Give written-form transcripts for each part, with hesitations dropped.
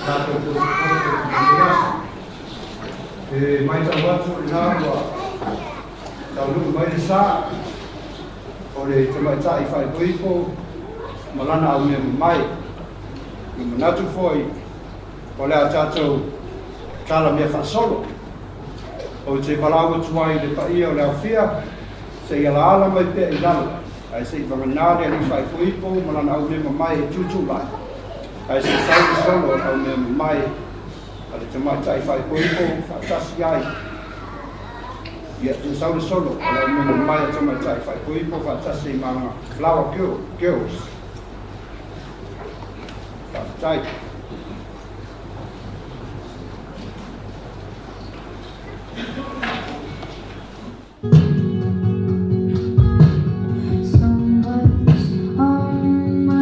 tatou potopoto i lenei aso. E matau atu o lena ua taunuu mai le sa o le tamaitai faaipoipo ma lana aumea mamae. E manatu foi o le a tatou tala mea faasolo. Ou te valaau atu ai i le paia o le aofia, se i alaala mai pea i lalo, ae se i vagana le alii faaipoipo ma lana aumea mamae e tutulai, ae se i sau le solo o le aumea mamae a le tamaitai faaipoipo faatasi ai. Ia, se i sau le solo o le aumea mamae a tamaitai faaipoipo faatasi ai ma Flower Girls. Faafetai. So much on my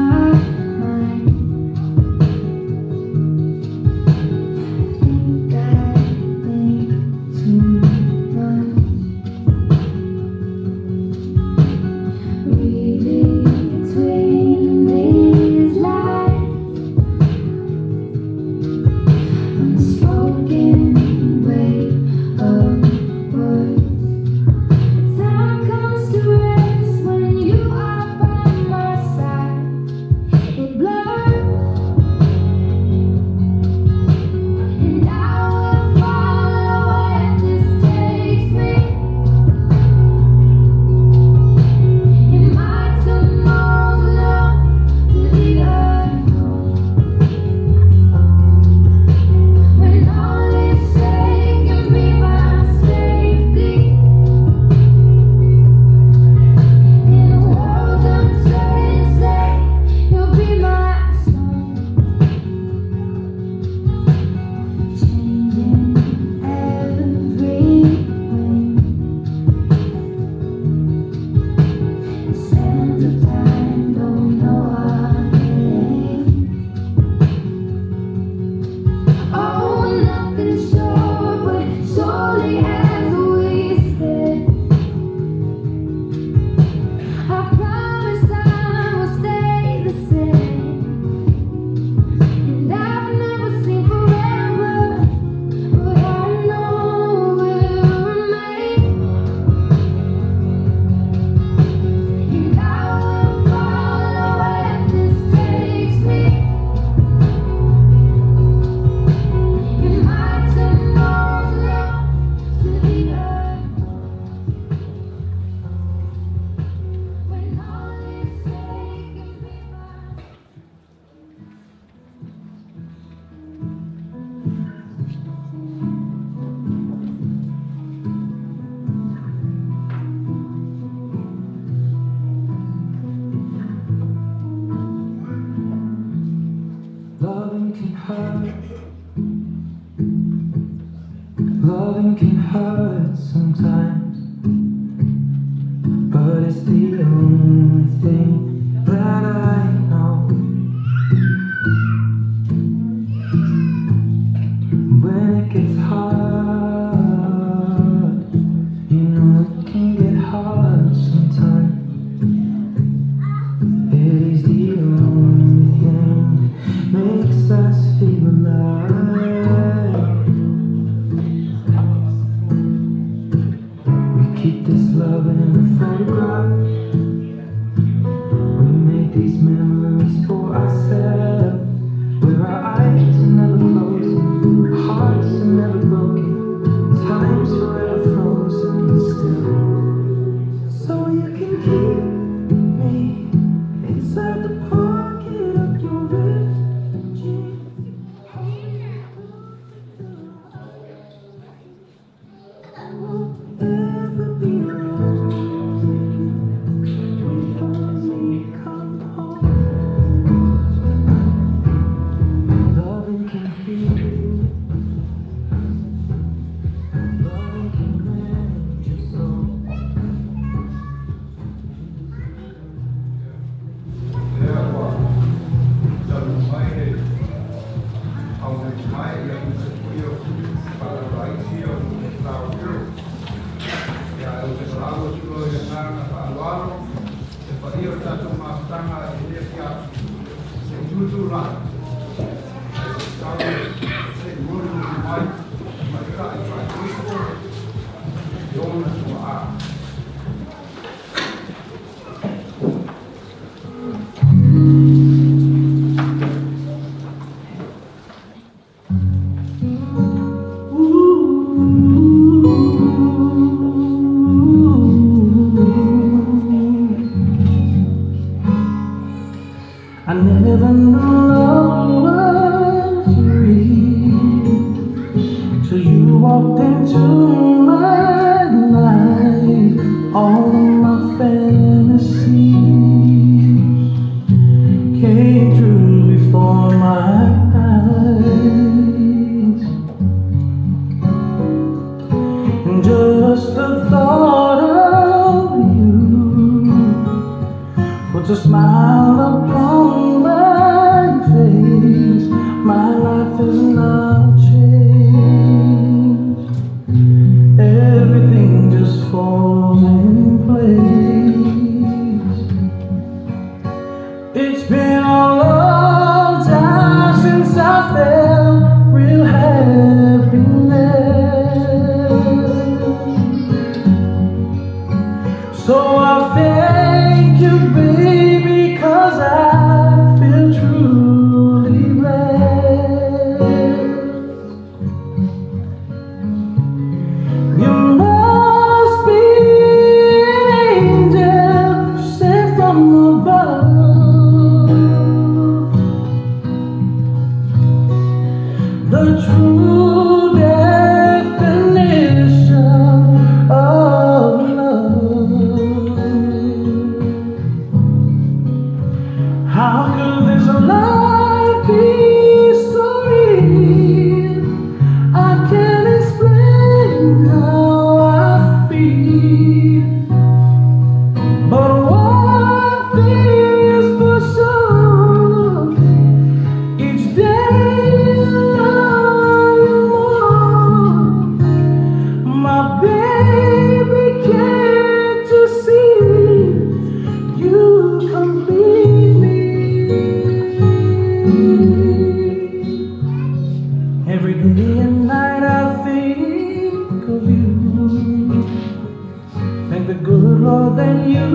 mind. I think I think too much. Read between these lines, unspoken weight of words. Time comes to rest when you are by my side. It blurs, and I will follow where this takes me. In my tomorrows look to the unknown. When all is shaken, be my safety. In a world uncertain, say you'll be my song. Changing every wind. The sands of time don't know our name. Oh, nothing's sure, but surely as we stand, I promise I will stay the same. And I've never seen forever, but I know we'll remain. And I will follow where this takes me. In my tomorrows look to the unknown. When all is shaken, be my. Loving can hurt. Loving can hurt sometimes. But it's the only thing that I know. When it gets hard, you know it can get hard sometimes. It is the only thing that makes us feel alive. We keep this love in a photograph. We make these memories for ourselves, where our eyes are never closing, our hearts are never broken, time's forever frozen still. So you can keep me inside the pocket of your ripped jeans. Won't ever be alone. Wait for me, come home. Loving can heal. Loving can The true definition of love. How could this love be so real? I can't explain how I feel. But one thing is for sure. Each day I love you more. My baby, can't you see? You complete me. Every day and night I think of you. Thank the good Lord that you,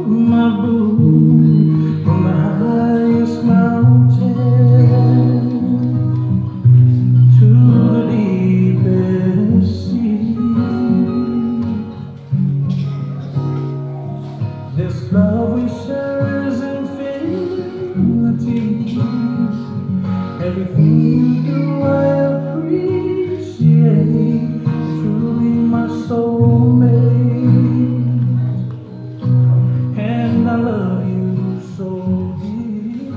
my boo, from the highest mountain to the deepest sea. This love we share is infinity. Everything you do, I appreciate. Truly my soulmate, and I love you so deep.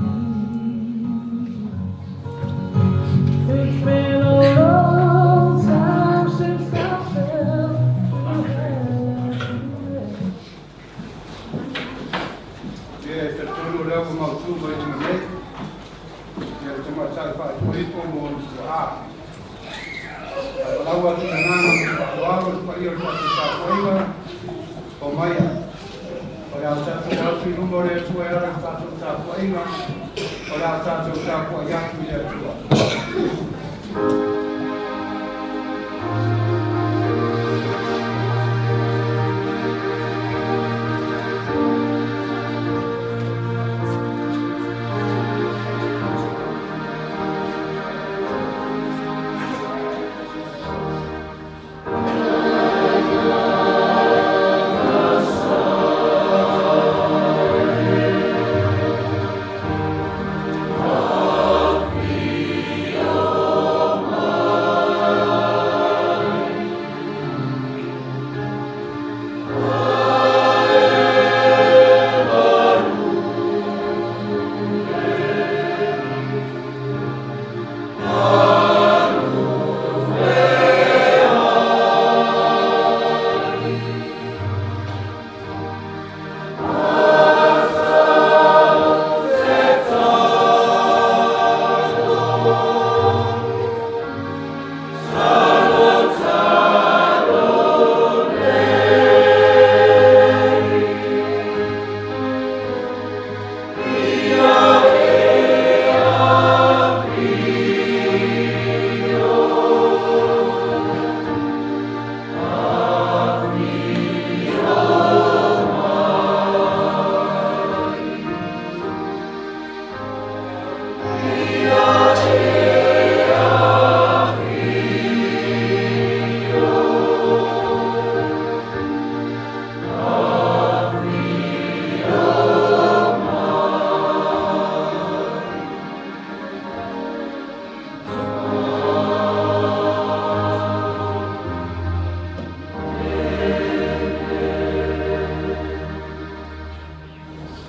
It's been a long time since I felt happiness. Ia e talitonu o lea ua mautū mai luma nei, ia le tamaitai faaipoipo mo ona tuaa. Ae valaau atu le agaga ma le faaaloalo i le paia o le tatou tapuaiga o maia. O le a tatou o atu i luma o le Atua e ala i le tatou tapuaiga, o le a tatou tapuai atu i le Atua.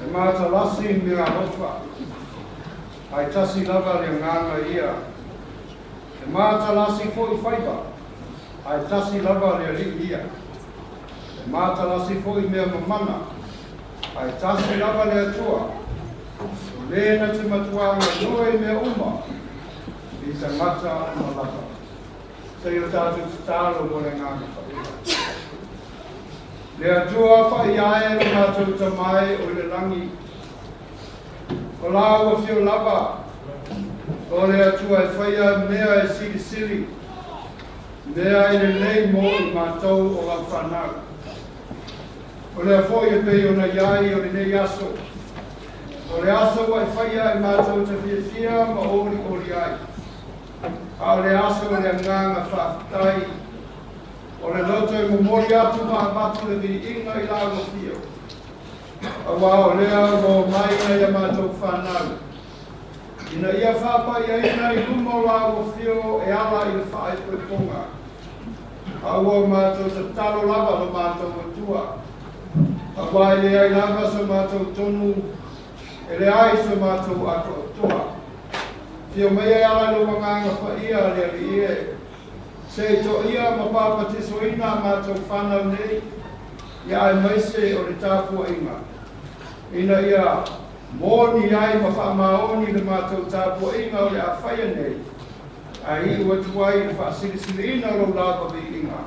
E matalasi mea alofa, ae tasi lava le Agaga ia. E matalasi foi faiva, ae tasi lava le Alii ia. E matalasi foi mea mamana, ae tasi lava le Atua, o le na te matuā galue i mea uma i tagata uma lava. Se i o tatou tatalo mo le Agaga Paia. Le Atua paia e lo matou Tama e o i le lagi, o lau afio lava, o le Atua e faia mea e silisili, mea e lelei mo i matou o lau fanau. O lea foi e pei ona i ai o lenei aso, o le aso ua e faia e matou te fiafia ma olioli ai, a o le aso o le agaga faafetai, o le loto e momoli atu ma avatu le viiga i lau afio, auā o lea ua omai nai a matou fanau. Ina ia faapaiaina i luma o lāua afio e ala i le faaepoepoga. A ua o matou tatalo lava lo matou Atua, auā e leai lava so matou tonu, e leai so matou atoatoa. Afio mai e ala i lou Agaga Paia, le Alii e, se i toia ma papatisoina a matou fanau nei, ia aemaise o le tapuaiga, ina ia moni ai ma faamaoni le matou tapuaiga o le a faia nei, ae iu atu ai i le faasilisiliina o lou lava viiga.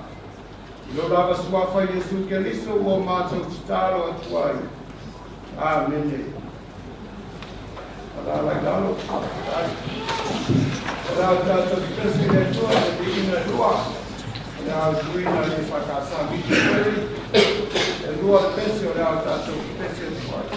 I lou lava Suafa Iesu Keriso ua matou tatalo atu ai. Amene. Alaala i lalo. Faafetai. O le a tatou pese i le Atua i le viiga e lua. O le a usuina le EFKS Missionary. E lua le pese o le a tatou pese atu ai.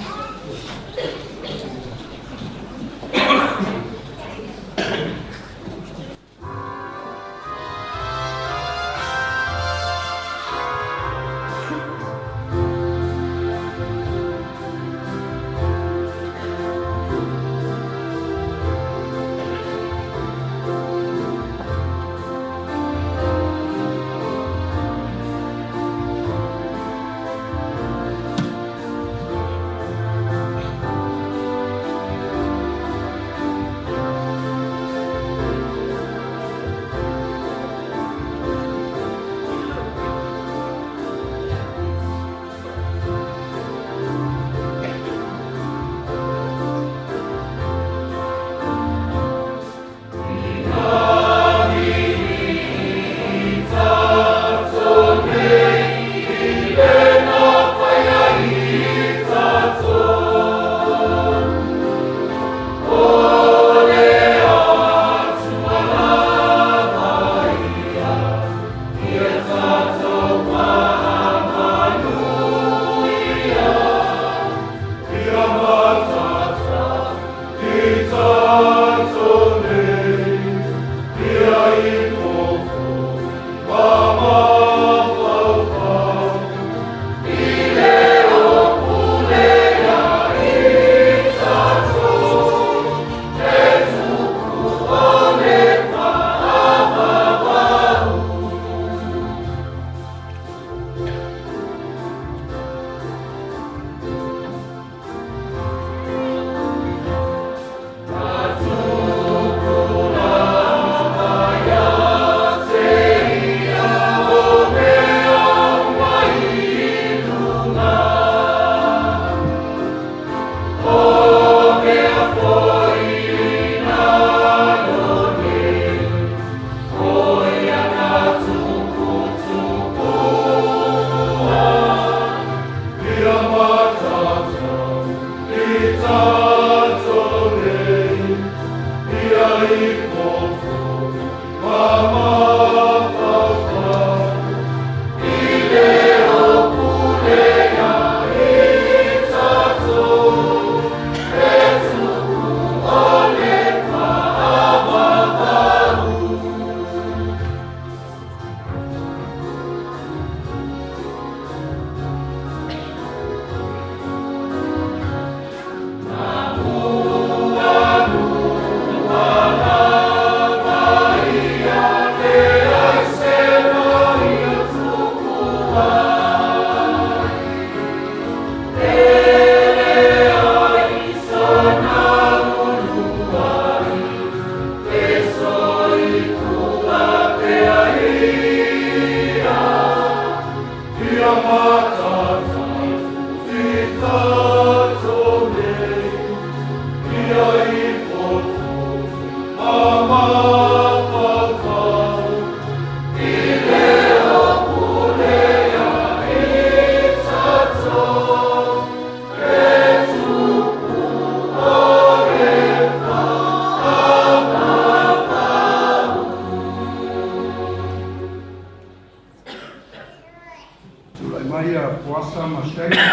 Tulai mai ia Poasa ma Sheila.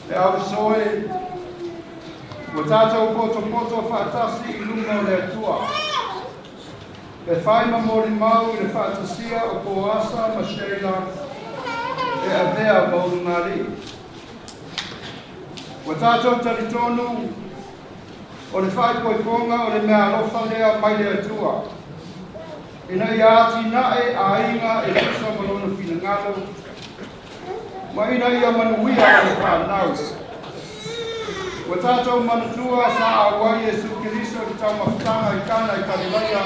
Le auso e, ua tatou potopoto faatasi i luma o le Atua, e fai ma molimau i le faatasia o Poasa ma Sheila. e avea ma ulugalii. Ua tatou talitonu o le faaipoipoga o le meaalofa lea mai le Atua ina ia atinae aiga e tusa ma Lona finagalo ma ina ia manuia alo fanau. Ua tatou manatua sa auai Iesu Keriso i le taumafataga i Kana i Kalilaia,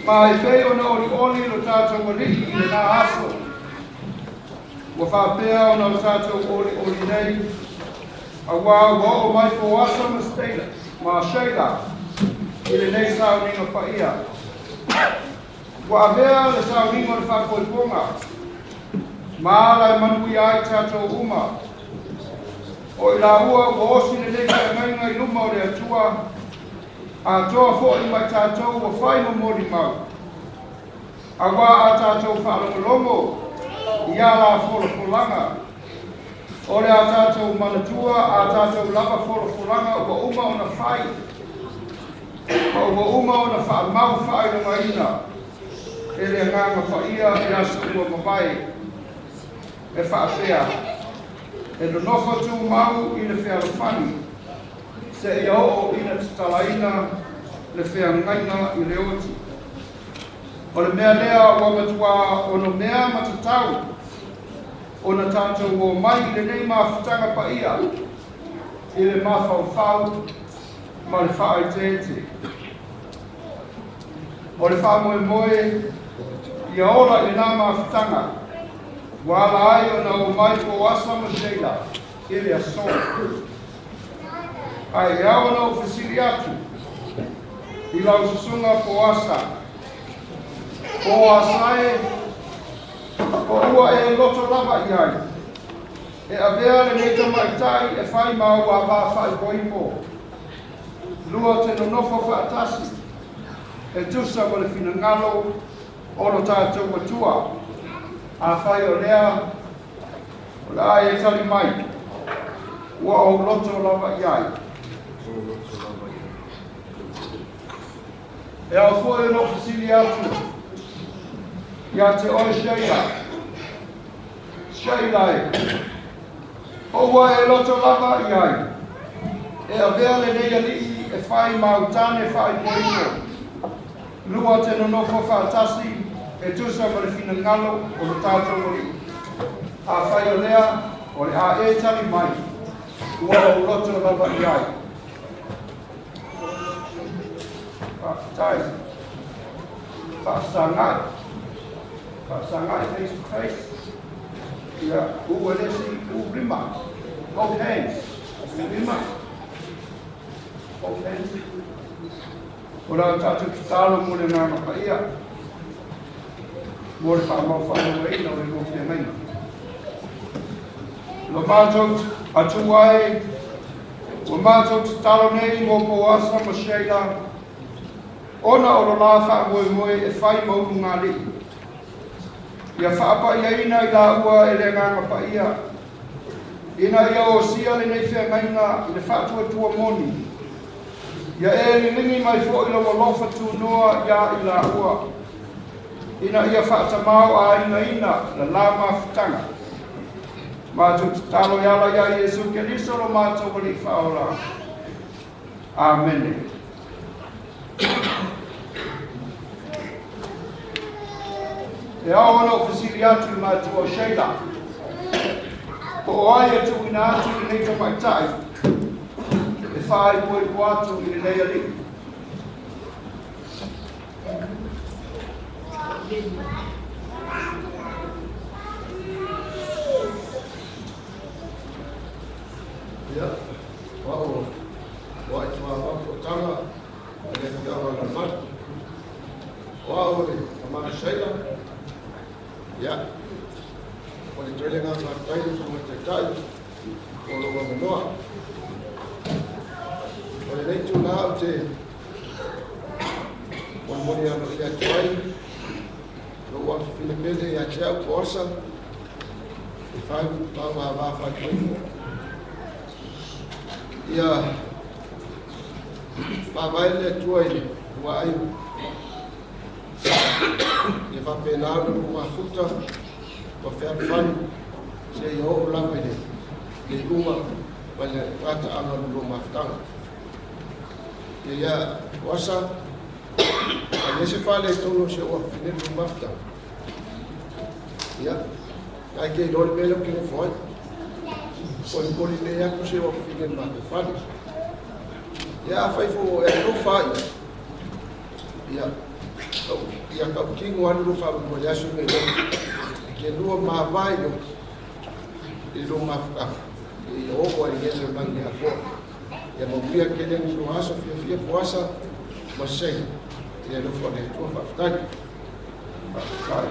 ma e pei ona olioli lo tatou Alii i lena aso. Ua faapea ona o tatou olioli nei, auā ua oo mai Poasa ma Stella, ma Sheila i lenei sauniga paia. Ua avea le sauniga o le faafoefoga ma ala e manuia ai tatou uma. O i laua ua osi lenei feagaiga i luma o le Atua, atoa foi ma i tatou ua fai ma molimau, auā a tatou faalogologo i a la folafolaga, o le a tatou manatua a tatou lava folafolaga ua uma ona fai, ma ua uma ona faamau faailogaina e le Agaga Paia i aso ua mavae, e faapea, E nonofo tumau i le fealofani seia oo ina tatalaina le feagaiga i le oti. O le mea lea ua matuā onomea ma tatau ona tatou omai i lenei mafutaga paia i le mafaufau ma le faaeteete. O le faamoemoe ia ola i lena mafutaga ua ala ai ona omai Poasa ma Sheila i le aso. Ae e ao ona ou fesili atu i lau susuga Poasa, Poasa e, po ua e loto lava i ai e avea lenei tamaitai e fai ma ou ava faaipoipo, lua te nonofo faatasi e tusa ma le finagalo o lo tatou Atua. Afai o lea, o le a e tali mai, ua ou loto lava i ai. E ao foi ona ou fesili atu ia te oe Sheila. Sheila e, o ua e loto lava i ai, e avea lenei alii e fai ma au tane faaipoipo, lua te nonofo faatasi e tusa ma le finagalo o lo tatou Alii. Afai o lea, o le a e tali mai, ua ou loto lava i ai. Faafetai. Faasagai. Faasagai face to face. Ia, ua le isi u lima. Both hands. U lima. Both hands. O la tatou tatalo mo le Agaga Paia, mo le faamaufaamauaina o le lua feagaiga. Lo matou Atua e, Ua matou tatalo nei mo Poasa ma Sheila ona o lo la faamoemoe e fai ma ulugalii. Ia faapaiaina i laua e le Agaga Paia, ina ia osia lenei feagaiga i le faatuatua moni. Ia e liligi mai foi lou alofa tunoa iā i laua, ina ia faatamao-āinaina la la mafutaga. Matou tatalo e ala iā Iesu Keriso lo matou Alii Faaola. Amene. E ao ona ou fesili atu i matua o Sheila, po o ai e tuuina atu lenei tamaitai e faaipoipo atu i lenei alii. Ia, o au o ai tua mau tanga e le ki awa na mai. O au le amana Sheila. Ia, o le toele ngā ngā tai o ngā taitai o lo manoa. O le nei tū o te Molimoli aloaia atu ai lou afafine pele ia te au Poasa e fai mau a vā faaipoipo. Ia faavae le Atua i le ua ai. Ia faapena ona ou mafuta. ma fealofani seia oo lava i le iuga ma le gataaga o le lua mafutaga. Ia Oasa, a i ai se faaletonu o si ou afafine i le lua mafutaga, ia, na e te iloa le mea lea ou te nofo ai. Polepole lelei atu si ou afafine i le matou fale. Ia, afai foi ua e alofa i ai, ia, ia tautino lava le lua faamoemoe i le aso lenei, e te lua mavae i le i lou mafutaga, ia oo ai i le lalolagi atoa. Ia manuia tele ni lua aso fiafia Poasa ma Seila. I le alofa o le Atua, faafetai. Faafetai.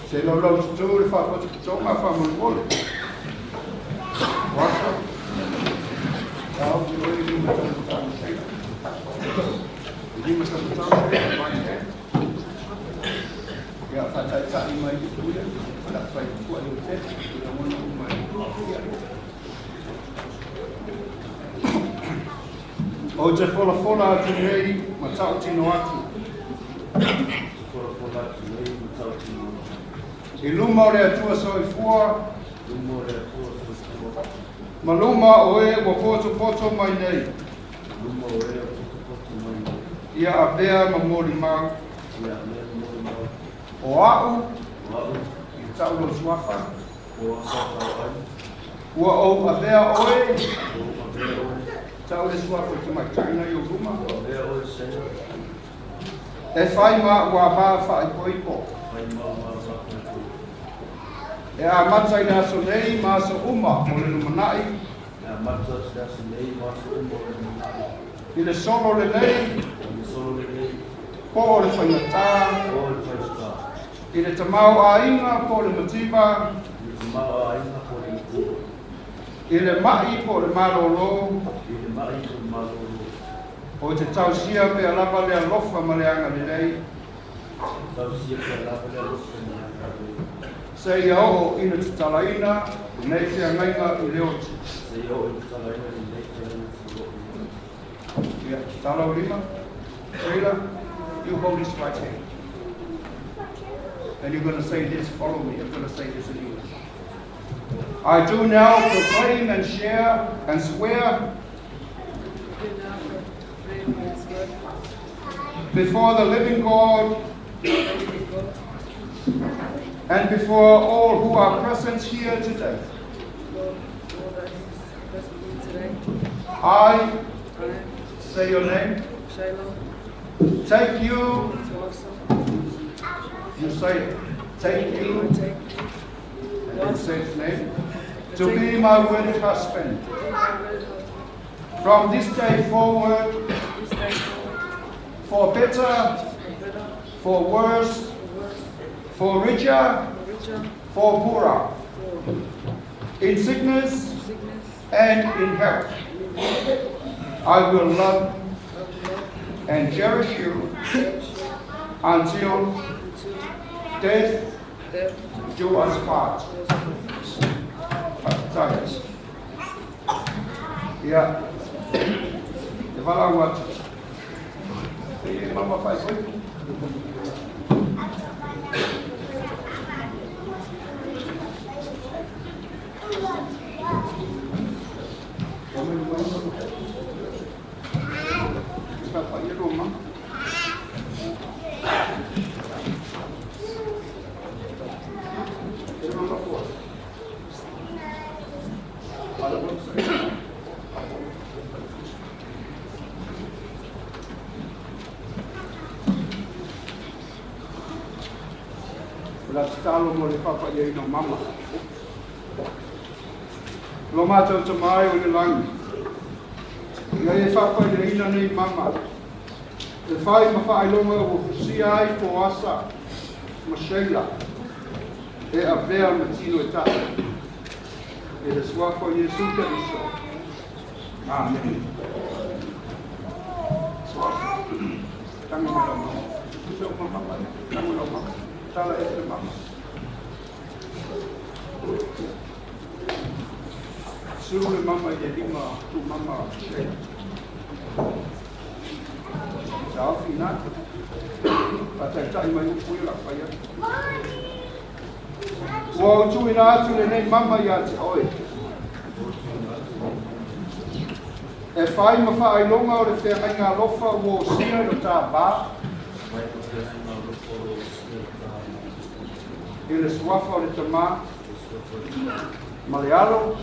Se laulau tutū le faapotopotoga faamolemole. Poasa. Tau te oe lima taumatau Seila. Lima taumatau Seila, right hand. Ia faataitai mai i puia, o le a fai fua i o tele, i lagona uma e ia. Ou te folafola atu nei ma tautino atu. Folafola atu nei ma tautino atu. I luma o le Atua soifua. Luma o le Atua soifua. Ma luma o e ua potopoto mai nei. Luma o e ua potopoto mai nei. Ia avea ma molimau. Ia avea ma molimau. O a'u. O a'u. I tau lou suafa. O a'u tau ai. Ua ou avea oe. Ua ou avea oe. Tau le suafa o le tamaitai na i ou luma. Ua avea oe Seila. E fai ma a'u ava faaipoipo. Fai ma a'u ava faaipoipo. E amata i le aso nei ma aso uma o le lumanai. E amata i le aso nei ma aso uma o le lumanai. I le solo lelei. I le solo lelei. Po o le faigata. Po o le faigata. I le tamaoaiga po o le mativa. I le tamaoaiga po o le mativa. I le ma'i po o le malolo. I le ma'i po o le malolo. Ou te tausia pea lava le alofa ma le agalelei. Tausia pea lava le alofa ma le agalelei. Seia oo ina tatalaina lenei feagaiga i le oti. Seia oo ina tatalaina lenei feagaiga i le oti. Ia, tatala ou lima. Sheila, you hold his right hand. And you're going to say this, follow me. You're going to say this in English. I do now proclaim and share and swear before the living God and before all who are present here today. I say your name. Take you, you say it. Take you, and then say his name, to be my wedded husband. From this day forward, for better, for worse, for richer, for poorer, in sickness and in health. I will love and cherish you until death do us part. Faafetai. Ia, e valaau atu. E mama faaipoipo. O le a tatalo mo le faapaia o mama. Lo matou Tama e o i le lagi. Ia e faapaiaina nei mama. E fai ma faailoga ua fusia ai Poasa ma Sheila e avea ma tino e tasi. I le suafa o Iesu Keriso. Amene. Suafa. Tago mai lau mama. Tusa uma mama. Tago lau mama. Tala ese le mama. Susu le mama i le lima tu mama Sheila. Taofi ina. Faataitai mai upu ia o le a fai atu. Ua ou tuuina atu lenei mama ia te oe. E fai ma faailoga o le feagaiga alofa ua osia i lo ta va i le suafa o le Tama ma le Alo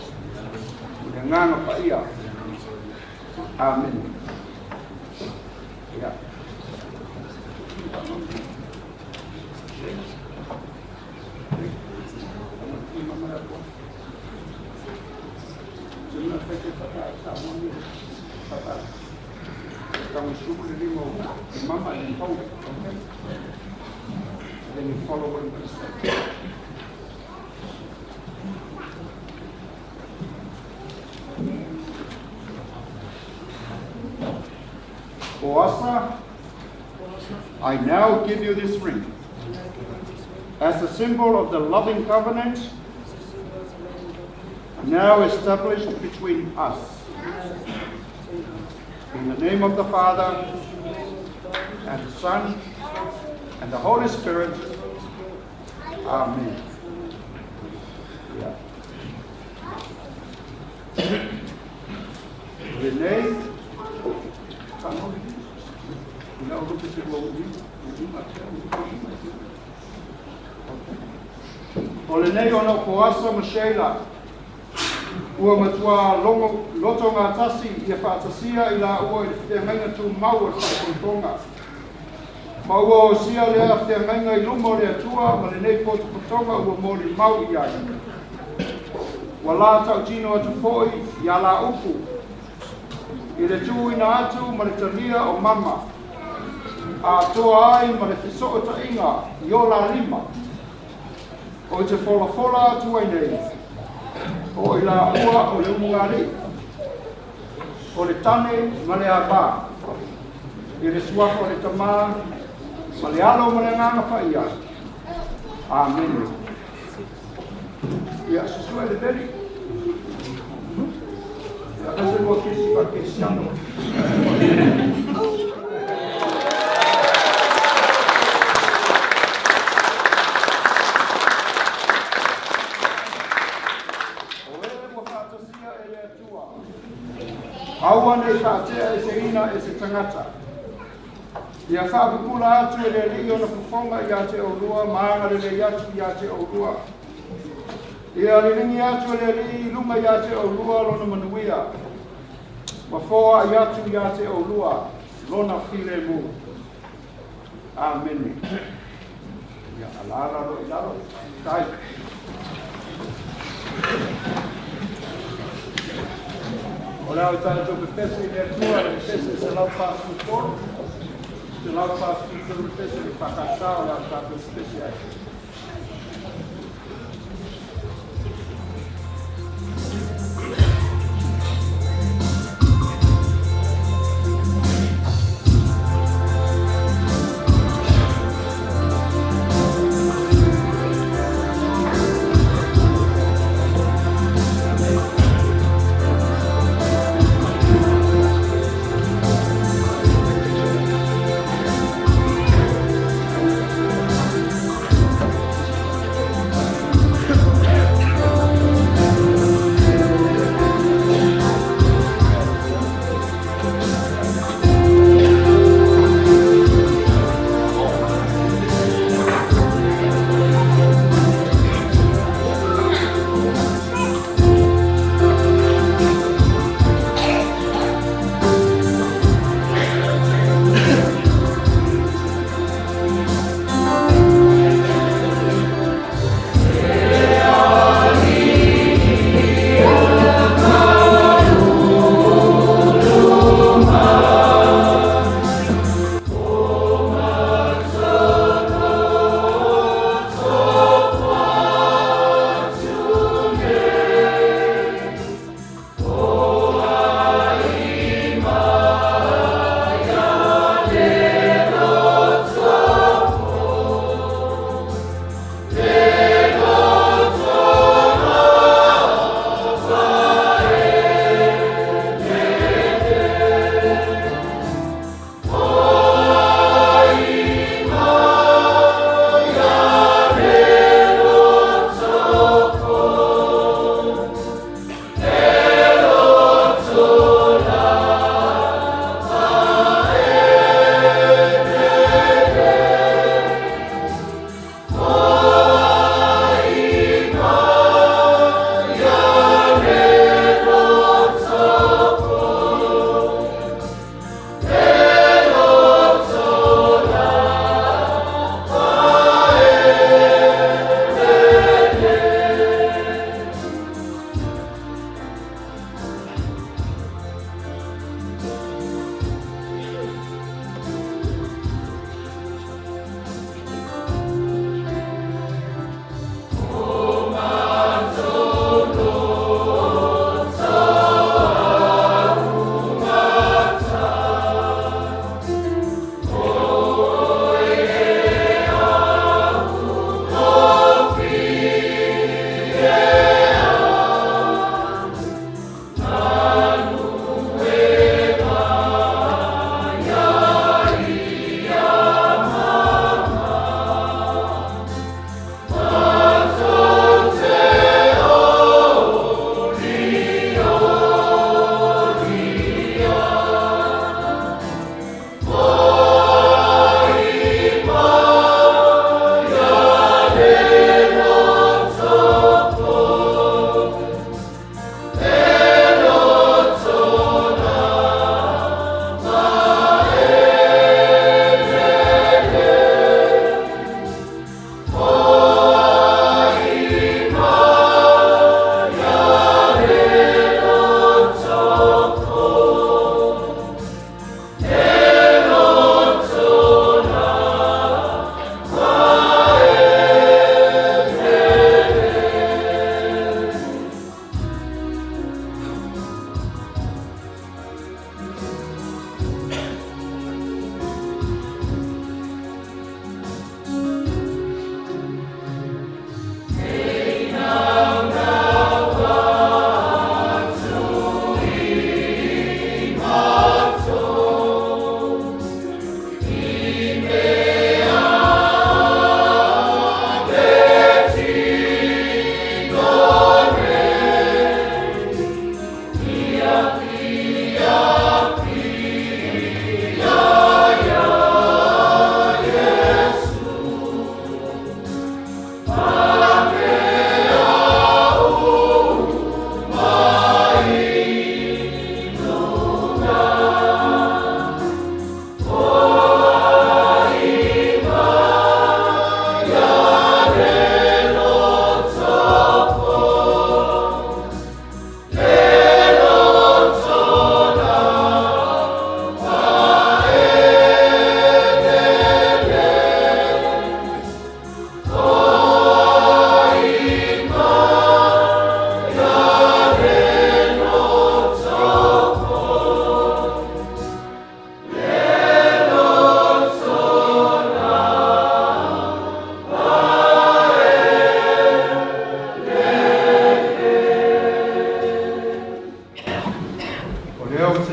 ma le Agaga Paia. Amene. Ia. Then you follow what I'm going to say. Poasa, I now give you this ring as a symbol of the loving covenant now established between us. In the name of the Father, and the Son, and the Holy Spirit. Amen. Yeah. Lenei, O lenei ona o Poasa ma Sheila, ua matua logo lotogatasi ia faatasia i laua i le feagaiga tumau o le faaipoipoga. Ma ua osia lea feagaiga i luma o le Atua ma lenei potopotoga ua molimau i ai. Ua la tautino atu foi ia la upu i le tuuina atu ma le talia o mama, atoa ai ma le fesootaiga i o la lima. Ou te folafola atu ai nei, o i laua o le ulugalii, o le tane ma le ava, i le suafa o le Tama ma le Alo ma le Agaga Paia. Amene. Ia, susua i le veli. Ia, kasi lua kesi faa-kerisiano. O e ua faatasia e le Atua, aua nei faatea eseina e se tagata. Ia faapupula atu e le Alii ona fofoga ia te oulua ma agalelei atu ia te oulua. Ia liligi atu e le Alii i luga ia te oulua lona manuia, ma foai atu ia te oulua lona filemu. Amene. Ia alaala loa i lalo. Tai. O le a o tatou pepese i le Atua, le pepese 143, 143 pepese le whakatā o le a o tatou pepese ai.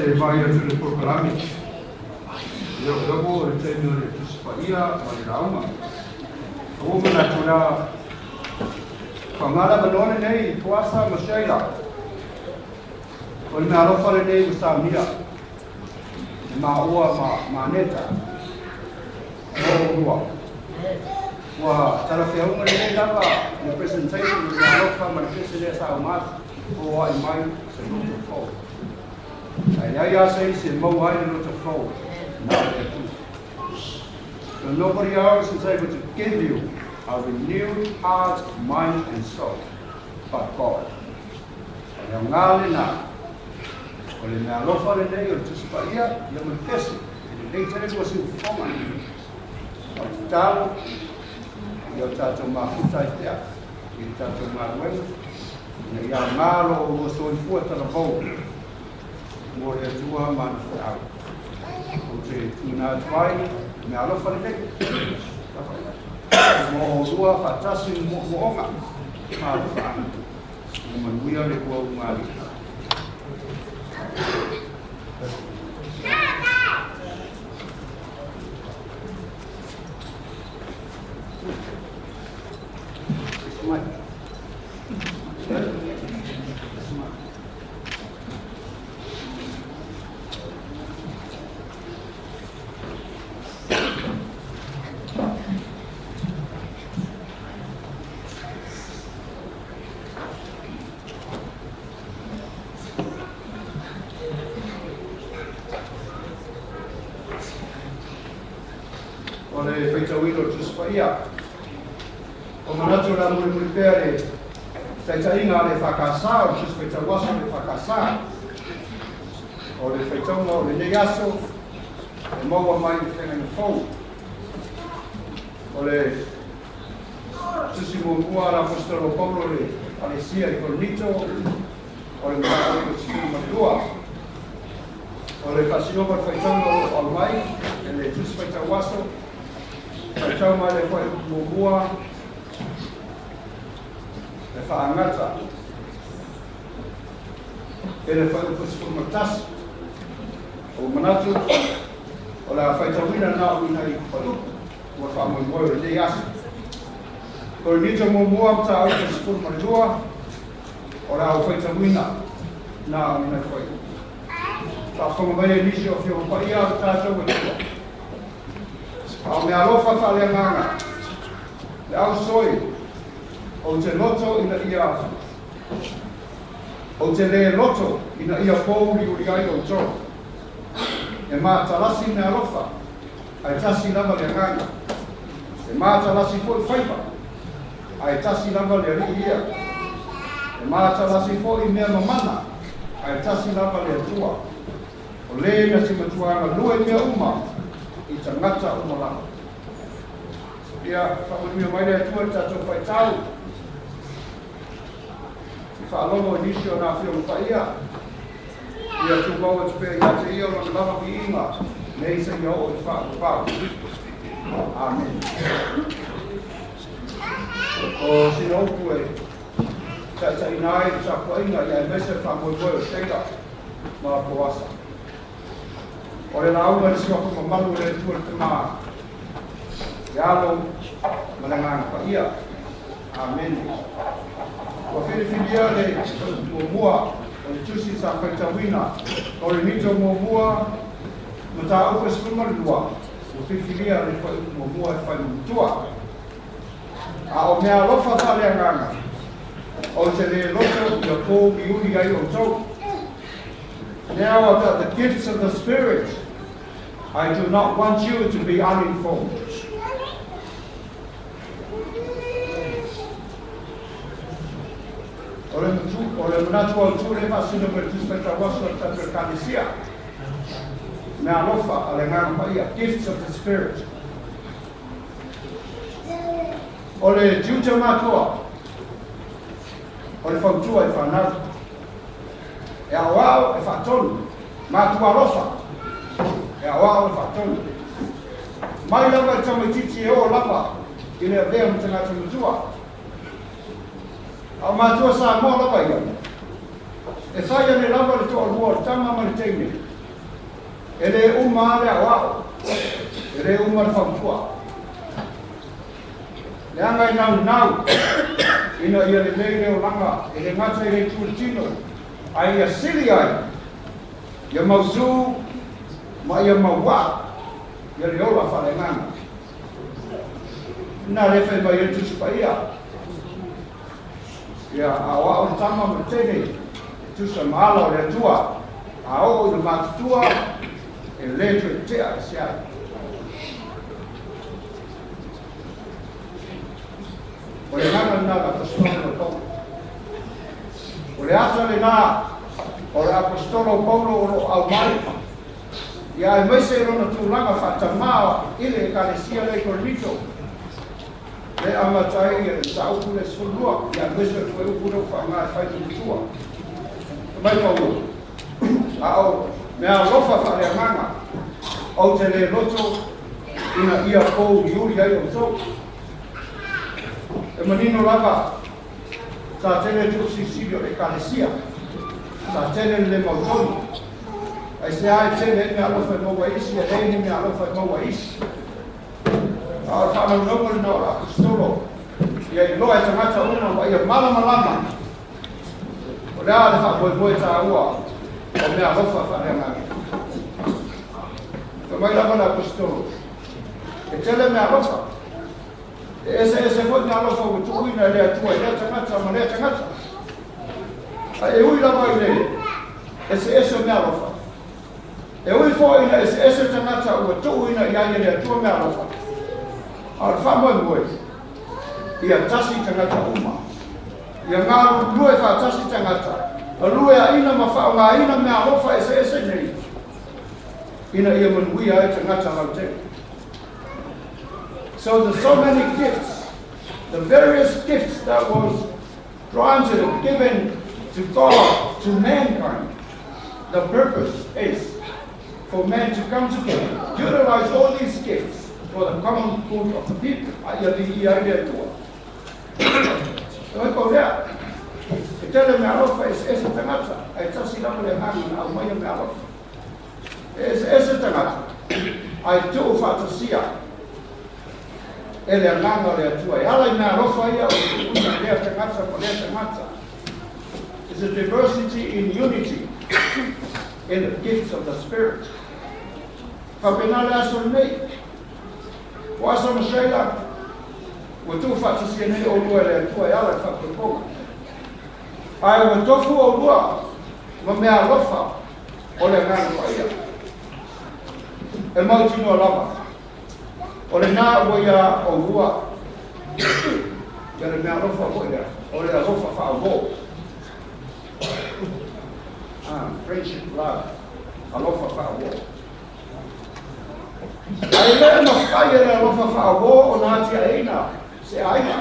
te vaai atu i le polokalame, ia o lea ua oo i le taimi o le Tusi Paia ma le lauga. Ua ou manatu la, faaaoga le avanoa lenei i Poasa ma Sheila. O le meaalofa lenei ua saunia e maua ma Maneta mo oulua. Ua talafeauga lelei lava le presentation o le meaalofa ma le pese lea sa uma atu, foai mai se loto fou. Ae leai lava se isi e maua ai le loto fou na o le Atua. So nobody else is able to give you a renewed heart, mind and soul but God. O le aoga lena, o le meaalofa lenei o le Tusi Paia ia ma le pese, e lelei tele lua siufofoga. O le tatalo, ia o tatou mafuta ai pea i le tatou galuega, ina ia aoga lo oulua soifua talavou mo le Atua ma ana feau. Ou te tuuina atu ai le meaalofa lenei mo oulua faatasi ma moomooga ma alofaaga. Ia manuia le ua ugalii. O le faitauina o le Tusi Paia. O manatu o le a mulimuli pea le taitaiga a le EFKS o le Tusi Faitau Aso a le EFKS. O le faitauga o lenei aso e maua mai i le Feagaiga Fou. O le Tusi muamua a le Aposetolo o Paulo i le Alesia i Korinito, o le mataupu 12. O le faasinoga o le faitauga o lo o aumai e le Tusi Faitau Aso, faitau mai le fuaiupu muamua e faagata e le fuaiupu 11. Ua manatu o le a faitauina na o ina i fuaiupu ua faamoemoe o lenei aso. Korinito muamua mataupu 12, o le a ou faitauina na o ina i fuaiupu. Faafofoga mai e nisi o Afioga Paia o le tatou Atua. A o meaalofa faaleagaga, le ausoi, ou te loto ina ia, ou te lē loto ina ia pōuliuli ai outou. E matalasi meaalofa, ae tasi lava le agaga. E matalasi foi faiva, ae tasi lava le Alii ia. E matalasi foi mea mamana, ae tasi lava le Atua. O lē na te matua galue mea uma i tagata uma lava. Ia faamanuia mai le Atua i le tatou faitau i faalogo i nisi o nā Afioga Paia. Ia tumau atu pea ia te ia o lona lava viiga nei seia oo i faavavau. Amene. O sina upu e taitaiina ai le tapuaiga ia aemaise le faamoemoe o Sheila ma Poasa. O le lauga i le suafa mamalu o le Atua le Tama, le Alo ma le Agaga Paia. Amene. Ua filifilia le muamua o le tusi sa faitauina Korinito muamua mataupu e 12 ua filifilia le fuaiupu muamua e fai matua. A o meaalofa faaleagaga, ou te lē loto ia pōuliuli ai outou. Now about the gifts of the Spirit, I do not want you to be uninformed. O le, o le manatu autū le faasino mai le Tusi Faitau Aso a le tatou Ekalesia. Meaalofa a le Agaga Paia, gifts of the Spirit. O le tiute o matua, o le fautua i fanau. E aoao, e faatonu. Matua alofa, e aoao, e faatonu. Mai lava i le tamaitiiti e oo lava i le avea ma tagata matua. A o matua Samoa lava ia, e fai ane lava le toalua o le tama ma le teine. E lē uma lava le aoao, e lē uma le fautua. Leaga e naunau ina ia lelei le olaga, e le gata i le itu o le tino, ae ia sili ai, ia mautu ma ia mauaa ia le ola faaleagaga. Ina lea e fai mai ai le Tusi Paia, Ia aoao le tama ma le teine e tusa ma ala o le Atua, a oo ina matutua, e lē toe tea ese ai. O le agaga lena o le Aposetolo o Paulo. O le ata lena o le Aposetolo o Paulo o lo o aumai, ia aemaise i lona tulaga faatamā i le Ekalesia lea i Korinito, lea e amata ai le mataupu lea 12, ia aemaise o le fuaiupu lea ua faaaoga e fai ma matua. Fai mai Paulo, A o meaalofa faaleagaga, ou te le loto ina ia pouliuli ai outou. E manino lava, sa tele tuusilisili o le Ekalesia, sa tele le le mautonu. Aisea e tele ai meaalofa e maua e isi, e leai ni meaalofa e maua e isi. A o le faanaunauga lena o le Aposetolo, ia iloa e tagata uma ma ia malamalama o le a le faamoemoe taua o meaalofa faaleagaga. Fai mai lava le Aposetolo, e tele meaalofa, e eseese foi meaalofa ua tuuina e le Atua i lea tagata ma lea tagata. Ae e ui lava i le eseese o meaalofa, E ui foi ina eseese tagata ua tuuina i ai e le Atua meaalofa, a o le faamoemoe, ia tasi tagata uma. Ia galulue faatasi tagata, galueaina ma faaaogaina meaalofa eseese nei, ina ia manuia ai tagata lautele. So there's so many gifts, the various gifts that was granted or given to God, to mankind. The purpose is for man to come together, utilize all these gifts for the common good of the people. A ia viia ai le Atua. Oi pau lea, e tele meaalofa eseese tagata, ae tasi lava le agaga na aumaia meaalofa. E eseese tagata, ae tuu faatasia e le agaga o le Atua. E ala i meaalofa ia o tuuina i lea tagata ma lea tagata. It's a diversity in unity in the gifts of the Spirit. Faapena le aso lenei. O Asa ma Sheila, ua tuufaatasia nei oulua e le Atua e ala i le faapoipoga. Ae ua tofu oulua ma meaalofa o le Agaga Paia. E mautinoa lava, o lena ua iā oulua ia le meaalofa foi lea, o le alofa faauō. Ah, friendship love, alofa faauō. Ae le mafai e le alofa faauō ona atiaeina se aiga.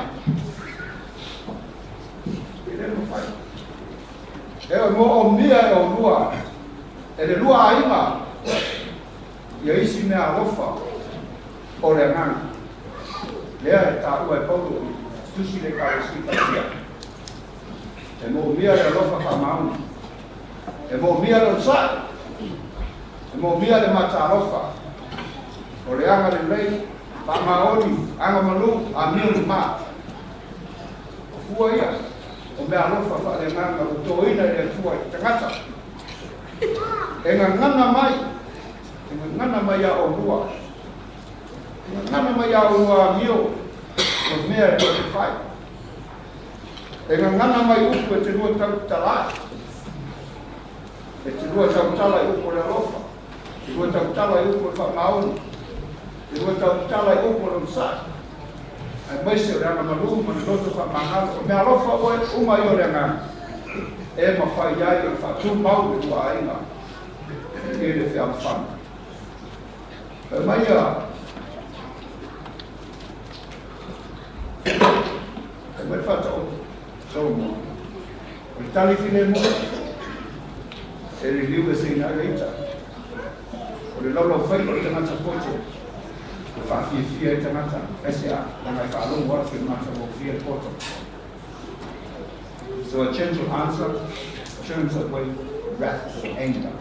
E le mafai. E moomia e oulua, e le lua aiga, ia isi meaalofa o le agaga. Lea e taua e Paulo i tusi le Ekalesia Kalatia. E moomia le alofa faamaoni. E moomia le onosai. E moomia le mataalofa. O le aga lelei, faamaoni, agamalu, amio le ma. O fua ia, o meaalofa faaleagaga ua toina e le Atua i tagata. E gagana mai, e gagana mai iā oulua, e gagana mai iā oulua amio o mea e lua te fai. E gagana mai upu e te lua tautala ai, e te lua tautala i upu o le alofa, te lua tautala i upu o le faamaoni, te lua tautala i upu o le onosai, aemaise o le agamalu ma le loto faamagalo. O meaalofa oe uma ia o le agaga e mafai ai ona faatumau le lua aiga i le fealofani. Fai mai ia fai mai le faataoto Solomona, o le tali filemu e liliu eseina ai le ita, o le laulaufaiva o le tagata poto e faafiafia ai tagata, aisea? Leaga e faalogo atu i le matagofie le poto. So a gentle answer turns away wrath or anger.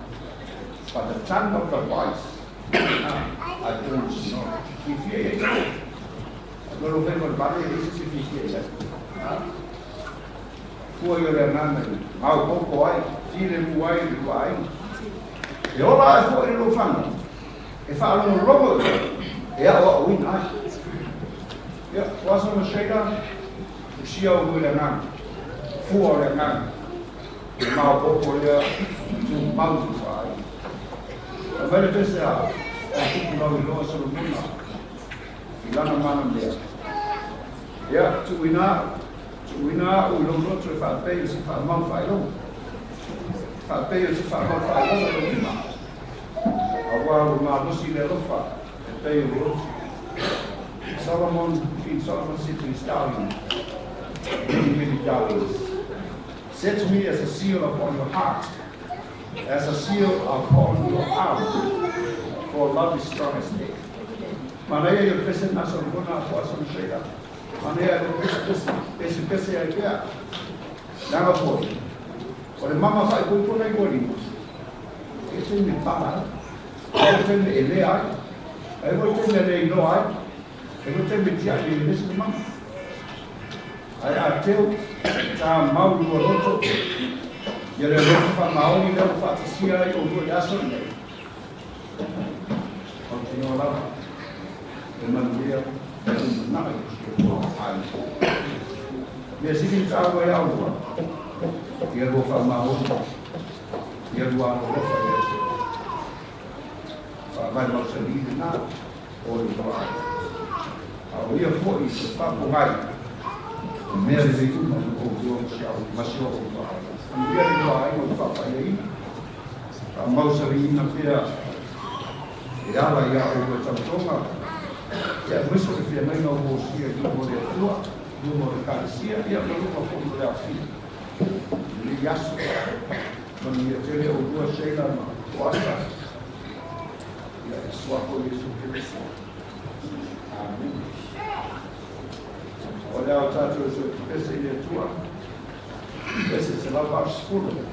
But the tongue of the wise, I don't know. Fiafia i ai. O lo faiva o le vale e leai se isi e fiafia i ai. Fua ia o le agaga i maopoopo ai, filemu ai le lua aiga. E ola ae foi le lofaga e faalogologo i ai, e aoaoina ai. Ia, o aso ma Sheila, usia o le agaga, fua o le agaga, e maopoopo lea tumau i lua aiga. Fai mai le pese a tupu lauiloa Solomona i lana mana mea. Ia, tuuina a'u, tuuina a'u i lou loto e faapei o se faamau faailoga, faapei o se faamau faailoga i lou lima, auā ua malosi le alofa e pei o le oti. Solomon, King Solomon said to his darling, many, many darlings, Set me as a seal upon your heart, as a seal upon your arm, for love is strong as death. Manaia ia o le pese na Solomona po aso na Sheila. Manaia le pese pese, pese pese ai pea. Leaga foi, o le mama faaipoipo na i lua lima, e taimi e pala ai, e taimi e lea ai, e foi taimi e le iloa ai, e foi taimi e tiai e le se mama. Ae a teu, ta mau lua loto, ia le loto faamaoni lea ua faatasia ai oulua i le aso lenei. Mautinoa lava le manuia e lumanai o si ou aiga. Mea sili na taua ia oulua, ia lua faamaoni, ia lua alolofa ia te oe. Faavae mausali lena o le lua aiga. A o ia foi te faapogai o mea lelei uma mo oulua ma si o outou aiga. Manuia le lua aiga o le faapaiaina. Faamausaliina pea e ala iā ʻolua tautoga, ia aemaise o le feagaiga o Mosia i luma o le Atua, i luma o le Ekalesia, ia ma luma foi o le aofia i lenei aso. Manuia tele ʻolua Sheila ma Toasa, ia e suafa o Iesu Keriso. Amene. O le a o tatou e pese i le Atua, pese 180.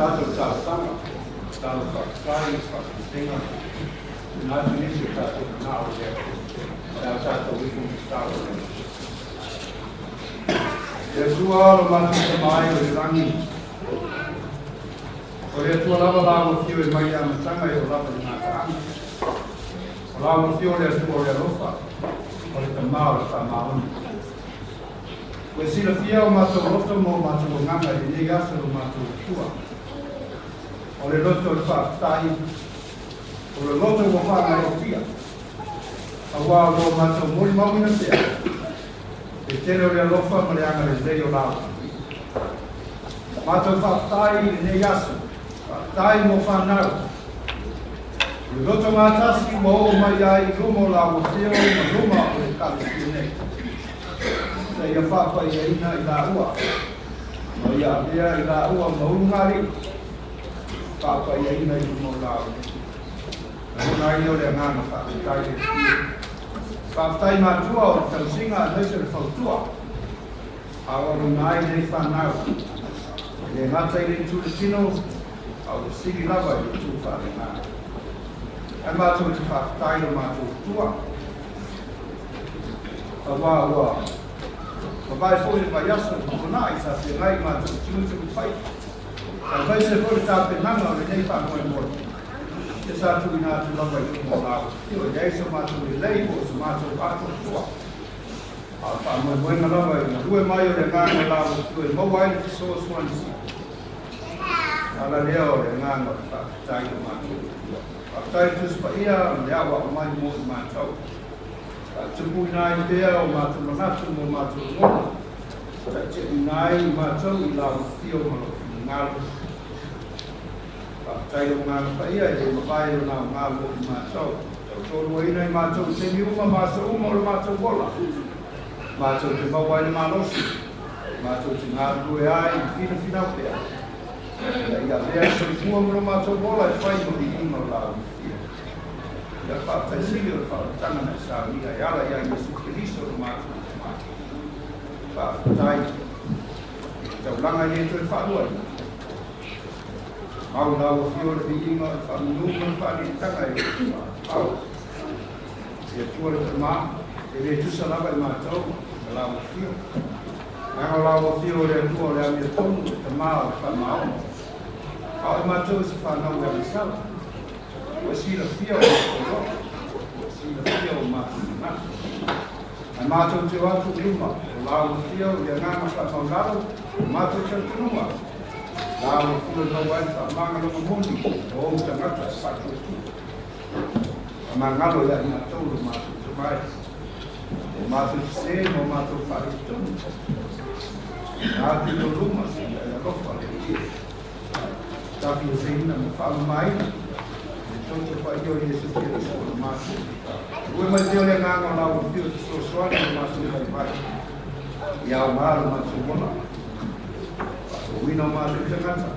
Tatou talosaga, talo faafetai, faafetenga, tuuina atu nisi o tatou manao i le Atua, pe a tatou ifo ma tatalo i le Le Atua lo matou Tama e o i le lagi, o le Atua lava la ua afio e mai le amataga e oo lava i le gataaga. O la ua afio le Atua o le alofa, o le Tama o le faamaoni. Ua e silafia o matou loto ma o matou agaga i lenei aso lo matou Atua. O le loto o le faafetai, o le loto ua faagaeetia, auā ua matou molimauina pea le tele o le alofa ma le agalelei o la outou. Matou faafetai i lenei aso, faafetai mo fanau. O le loto gatasi ua oo mai ai i luma o la ua afio ma luma o le Ekalesia nei. Seia faapaiaina i laua, ma ia avea i laua ma ulugalii, faapaiaina i luma o la outou. Lagona ai lea o le agaga faafetai le Atua. Faafetai matua o le tausiga aemaise o le fautua a o alona ai nei fanau. E le gata i le itu le tino, a o le sili lava i le itu faaleagaga. Ae matou te faafetai i lo matou Atua. Aua ua mavae foi le vaiaso ua tuanai sa feagai matou tiute ma faiva, aemaise foi le tapenaga o lenei faamoemoe ia sa tuuina atu lava i luma o la outou. E leai so matou lelei po o so matou atoatoa, a o le faamoemoega lava i le galue mai o le Agaga o la outou e maua ai le fesoasoani sili. O le ala lea o le agaga o le faafetai i lo matou Atua. Faafetai i le Tusi Paia ma le aoao mai mo i matou. Faatupuina ai pea o matou manatu ma o matou lagona, taitaiina ai i matou i lau afio ma lou finagalo. Faafetai lou Agaga Paia e le mavae lona aoga mo i matou. Tautoaluaina i matou i taimi uma ma aso uma o le matou ola. Matou te maua ai le malosi, matou te galulue ai i finafinau pea. Ina ia avea le soifua ma lo matou ola e fai ma viiga o lau afio. Ia faafetai sili o le faaolataga na e saunia e ala ia Iesu Keriso lo matou Tama. Faafetai i le taulaga e le toe faaluaina. Mau lau afio le viiga o le faamanu ma le faalilitaga e au. Le Atua le Tama, e le tusa lava i matou ma lau afio. Leaga o lau afio o le Atua o le amiotonu, le Tama o le faamaoni. A o i matou se fanau e agasala. Ua silafia o matou loto, ua silafia o matou manatu. Ae matou te o atu i luma o lau afio i le agaga faamaulalo o matou talitonuga. Lau afio e maua ai le faamagaloga moni o ou tagata e faatuatua. Faamagalo ia i matou lo matou tomai, o matou sese ma o matou faaletonu. Na atu i lou luma seia e alofa le Alii. Tafiaseina ma faamamaina le toto paia o Iesu Keriso o le matou. Ue mai pea o le agaga o lau afio e fesoasoani i le matou vaivai. Ia aoga lo matou ola. Faatouina o matou tagata.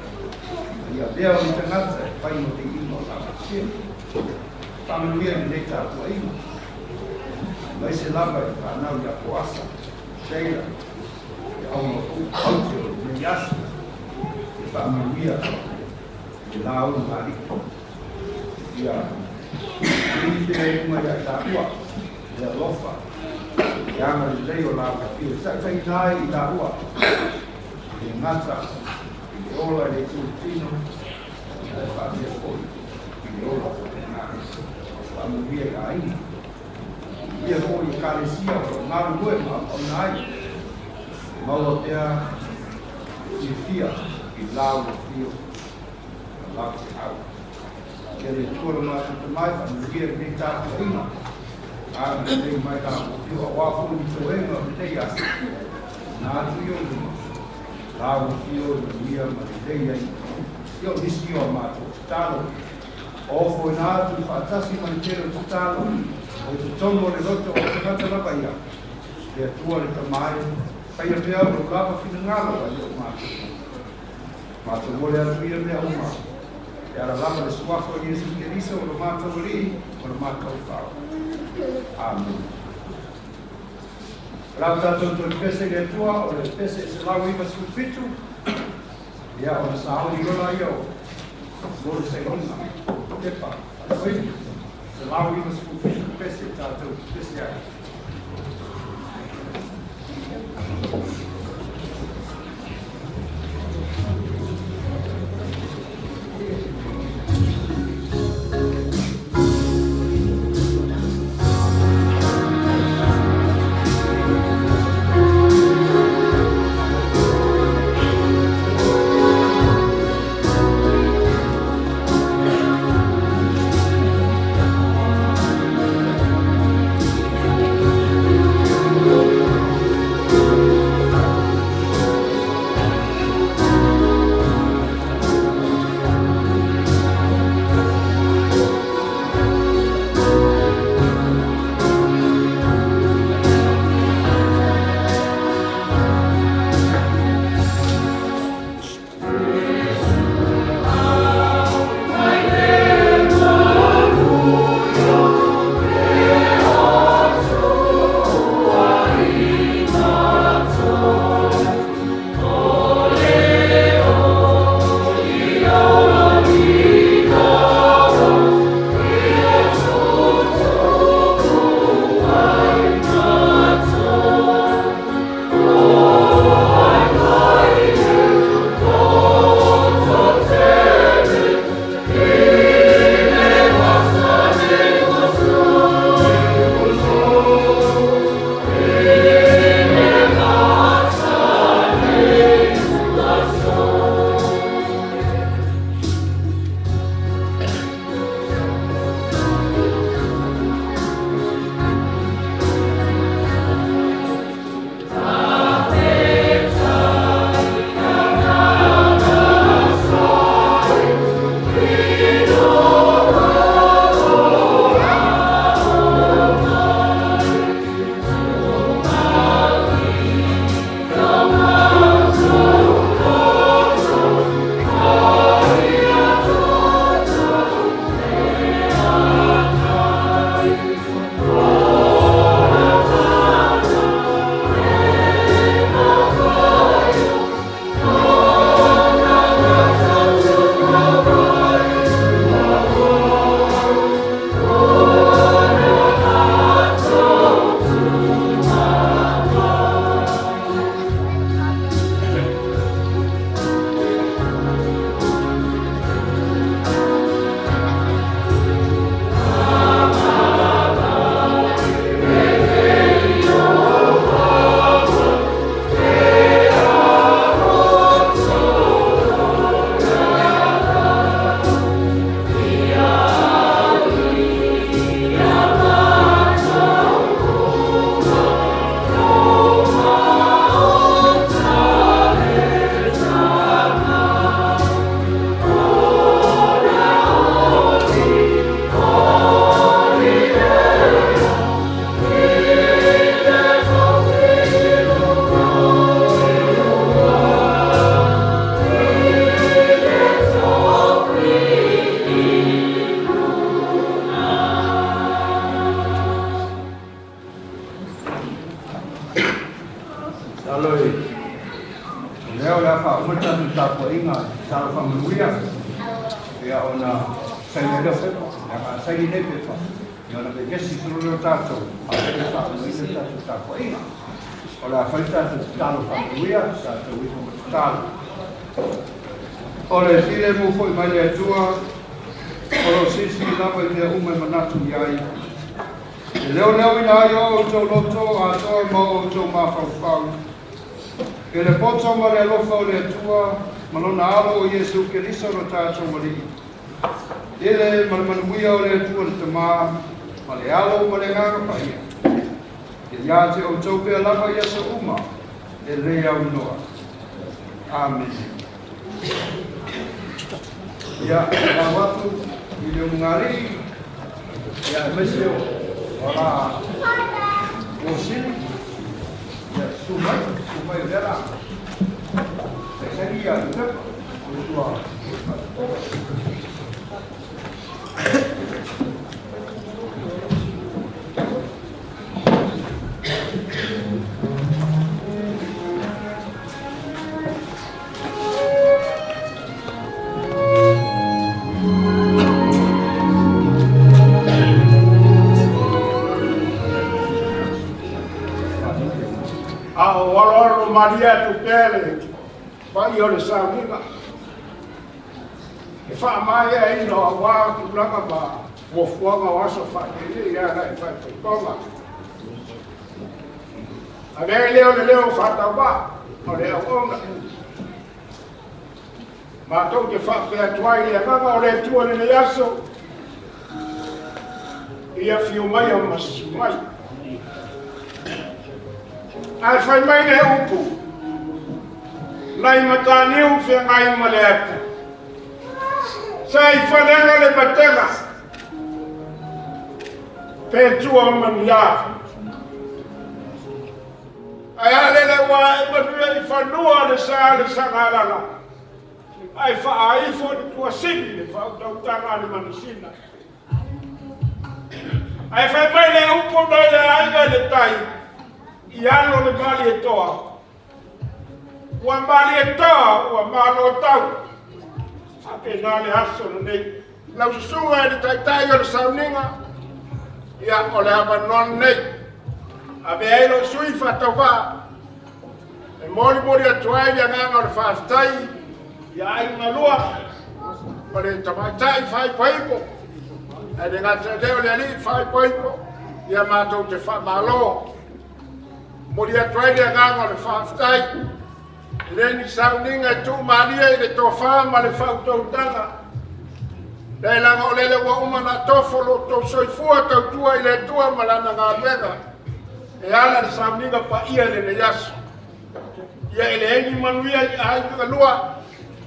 Ia avea o ni tagata e fai ma viiga o lau afio. Faamanuia i lenei tapuaiga. Aemaise lava i le fanau ia Koasa, Sheila, le auga aute o lenei aso. Ia faamanuia i le lauga a Alii. Ia pili pea i luga ia i laua le alofa, le agalelei o laua afio e taitaiina ai i laua e le gata i le ola i le itu tino, ae faapea foi i le ola faapena. Faamanuia i aiga. Ia foi i Ekalesia o lo o galulue ma auauna ai, maua pea fiafia i lau afio ma lau feau. Ia le Atua lo matou Tama e faamanuia i lenei tapuaiga, agalelei mai lau afio aua foi ni toega o lenei aso, na atu i ou luma, lau afio e manuia ma lelei ai. Ia o nisi o a matou tatalo, ofoina atu faatasi ma le tele o tatalo o i totonu o le loto o tagata lava ia, le Atua le Tama e faia pea lou lava finagalo ai o matou. Matou mole atu ia mea uma, e ala lava le suafa o Iesu Keriso o lo matou Alii ma lo matou Fao. Amene. O lau tatou toe pese i le Atua, o le pese 197, ia ona saoni loa ia o mo le sainoga, pepa, faasoini, 197 pese tatou pese ai. Masalo e o lea o le a faauma le tatou tapuaiga tatalo faamanuia ia ona saini ai lea o pepa. Leaga a saini nei pepa, ia ona vevesi solo lea o tatou, a o lea e faaumaina le tatou tapuaiga. O le a fai le tatou tatalo faamanuia, tatou ifo ma tatalo. O le filemu foi mai le Atua, o lo o silisili lava i mea uma e manatu i ai. E leoleoina ai o outou loto atoa ma o outou mafaufau. E le poto ma le alofa o le Atua ma lona Alo o Iesu Keriso lo tatou Alii. I le ma le manuia o le Atua le Tama, ma le Alo ma le Agaga Paia. Ia ia te outou pea lava i aso uma, e le aunoa. Amene. Ia, lau atu i le ulugalii, ia, aemaise o la Osili, ia, susu mai, susu mai o lea la. Saisai ia le pepa, o le tua. A o aloalo malie atu pea le paia o le sauniga e faamaeaina aua tulaga ma fuafuaga o aso faapenei e ala i faitotoga. Avea ai lea o le leo faatauvaa o le auauna. Matou te faapea atu ai le agaga o le Atua i lenei aso, ia afio mai o ma susu mai. Ae fai mai le upu, nai mataniu feagai ma le ata. Sa i falega le matega, pe tua ma ni a. Ae a lele ua ae manuia i fanua le sa le sagalala, ae faaifo i le tuasili le faautautaga a le manusina. Ae fai mai le upu nai le aiga i le tai, i alo le Malietoa, ua Malietoa ua Malotau. Faapena le aso lenei. Lau susuga i le Taitai o le sauniga, ia o le avanoa lenei. Avea ai lou sui faatauvaa e molimoli atu ai le agaga o le faafetai i aiga lua o le tamaitai faaipoipo, ae le gata i lea o le alii faaipoipo, ia matou te faamalo. Momoli atu ai le agaga o le faafetai. E le ni sauniga e tuumalie i le tofa ma le faautautaga. Leai leaga o lele ua uma ona tofo lo outou soifua tautua i le Atua ma Lana galuega e ala le sauniga paia i lenei aso. Ia e leai ni manuia i aiga galua,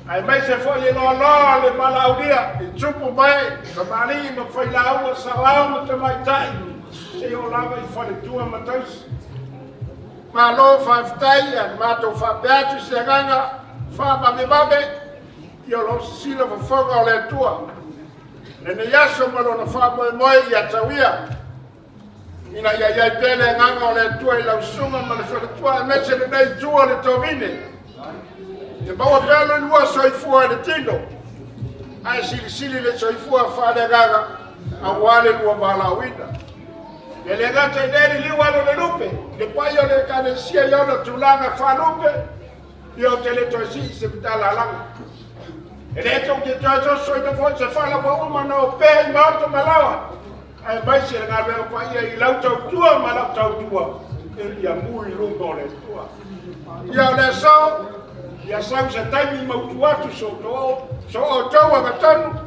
aemaise foi e loaloa le valaaulia i tupu mae, tamalii ma failauga, saoao ma tamaitai, seia oo lava i faletua ma tausi. Malo faafetai ia matou faapea atu se agaga faavavevave ia o lo o sisila fofoga o le Atua lenei aso ma lona faamoemoe ia tauia ina ia i ai pea le agaga o le Atua i lau susuga ma le faletua aemaise lenei itu o le tovine ia maua pea le lua soifua i le tino ae silisili le soifua faaleagaga aua le lua valaauina. E le gata i lea liliu alo le lupe, le paia o le Ekalesia i ona tulaga faalupe, ia ou te le toe sii se matalalaga. E le tou te toe sosoina foi se fala ua uma ona opea i maota ma laoa, aemaise le galuega paia i lau tautua ma lau tautua, ia mu i luma o le Atua. Ia o le aso, ia sau se taimi mautu atu so outou agatonu,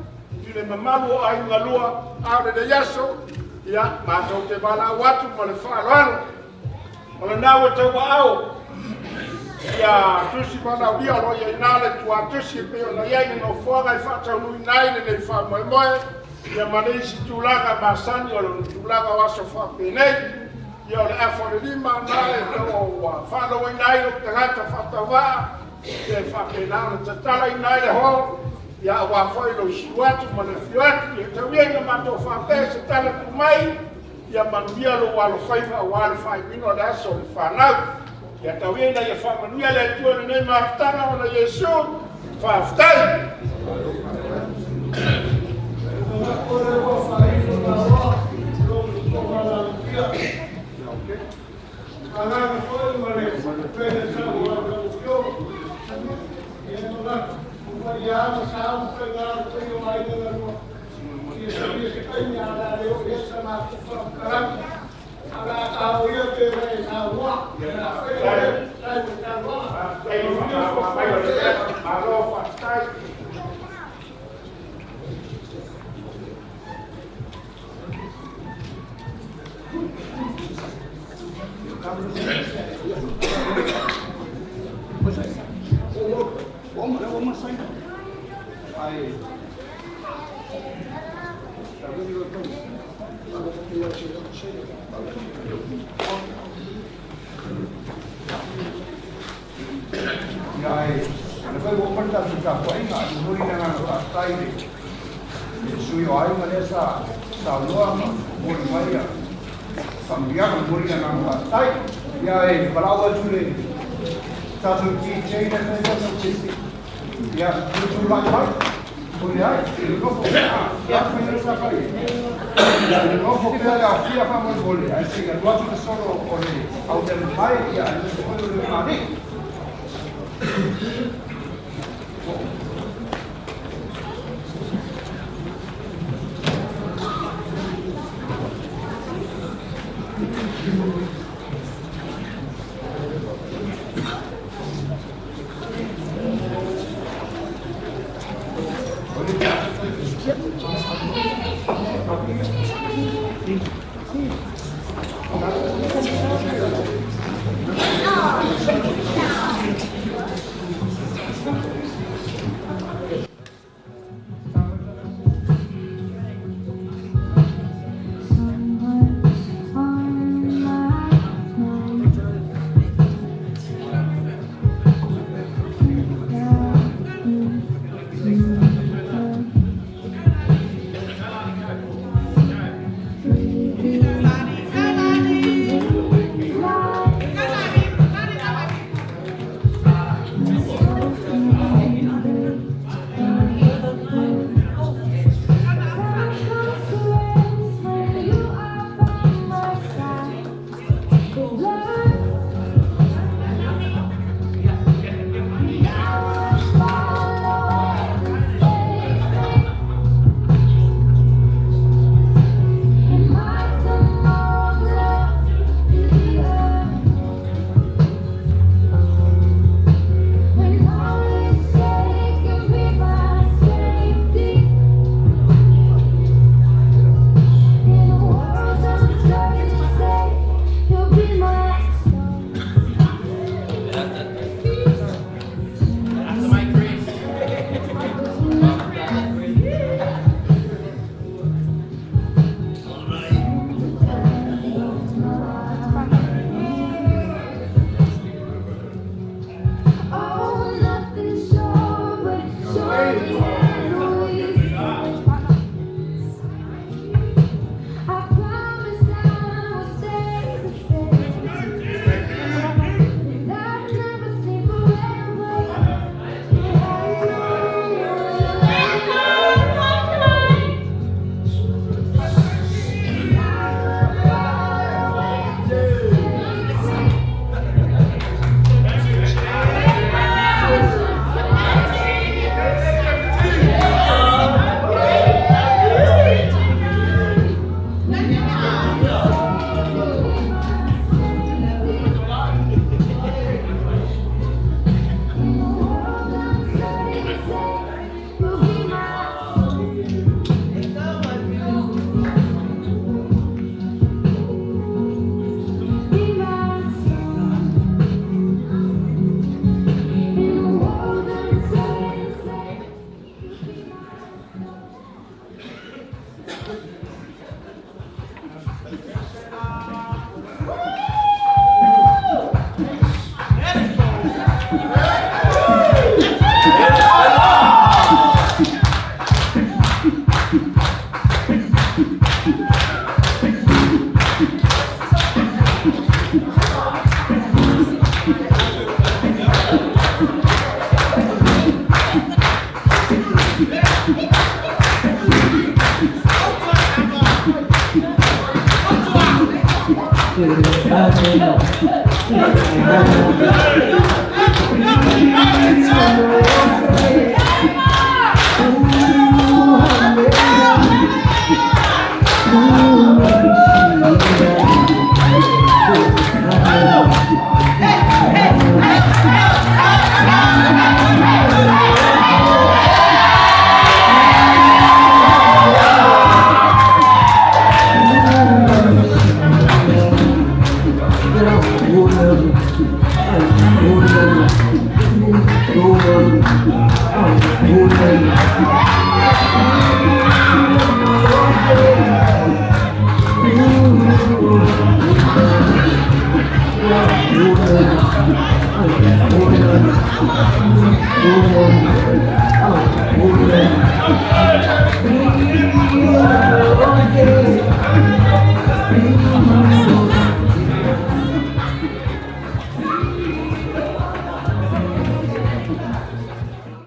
i le mamalu o aiga lua, a o lenei aso, ia, matou te valaau atu ma le faaaloalo. O lena ua tauaao ia tusi valaaulia o lo o i ai na le tuatusi e pei ona i ai le nofoaga e faataunuuina ai lenei faamoemoe, ia ma le isi tulaga masani o le tulaga o aso faapenei. Ia o le afa o le lima na e o lo o ua faalauaina ai lou tagata faatauvaa, ia e faapena ona tatalaina ai le hall, ia aua foi lou susu atu ma le afio atu, ia tauia ina matou faapea se tala tuu mai, ia manuia lou alofaiva aua le faaiuina o le aso o le fanau. Ia tau ia ina ia faamanuia le Atua i lenei mafutaga ona Iesu. Faafetai. Agaga foi ma le pele sau o lau Afioga. Ia manatu, ua ia ma sa ma faiga o le o aiga na lua. Ia salia se taimi a la le o ia sa matou faamatalaga. A la ka o ia pe mai e saunoa. Ia fai o le tai mo saunoaga. Faafetai i le faamalamalama mai o le mea. Malo faafetai. Ia e, o lea foi ua uma le tatou tapuaiga, e momoli le agaga faafetai i le sui o aiga lea sa saunoa ma momoli mai ia faamanuiaga, momoli le agaga faafetai. Ia e valaau atu le tatou DJ lea foi tatou te ia tutulai mai, o le ai, i le nofo pea, ia fai le sa fai. Ia le nofo pea le aofia faamolemole, ae se i alu atu le solo o le aumea mai, ia aemaise foi o le ugalii. Sunburns on my